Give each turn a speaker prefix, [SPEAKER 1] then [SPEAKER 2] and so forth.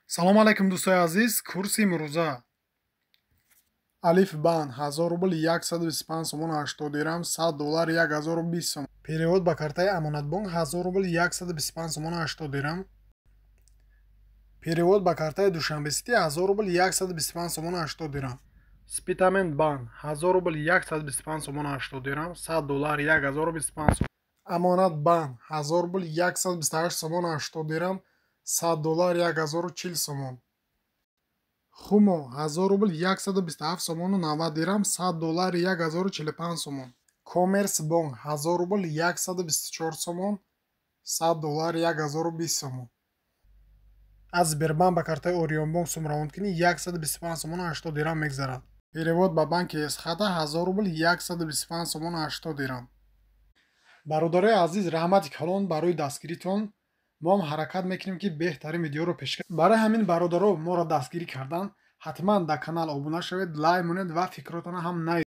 [SPEAKER 1] Салом алайкум, дӯстои азиз. Курси имрӯза: Алиф Банк, 1000 рубл 125 сомон 80 дирам, 100 доллар 1020 сомон. Перевод ба картаи Амонатбонк, 1000 рубл 125 сомон 80 дирам. Перевод ба картаи Душанбе Сити, 1000 рубл 125 сомон 80 дирам. Спитамен Банк, 1000 рубл 125 сомон 80 дирам, 100 доллар 1025 сомон. Амонат Банк, 1000 рубл 128 сомон 80 дирам, 100 доллар 1040 сомон. Хумо, 1000 рубл 127 сомону 90 дирам, 100 доллар 1045 сомон. Коммерс Бонк, 1000 рубл 124 сомон, 100 доллар 1020 сомон. Аз Сбербанк ба картаи Орионбонк сум равон кунӣ, 125 сомону 80 дирам мегзарад. Перевод ба банки Эсхата, 1000 рубл 125 сомону 80 дирам. Бародарои азиз, раҳмати калон барои дастгиритон. Мо ҳам ҳаракат мекунем, ки беҳтарин видеоро пешкаш. Барои ҳамин, бародаро, моро дастгирӣ кардан, ҳатман дар канал обуна шавед, лайк монед ва фикротонро ҳам нависед.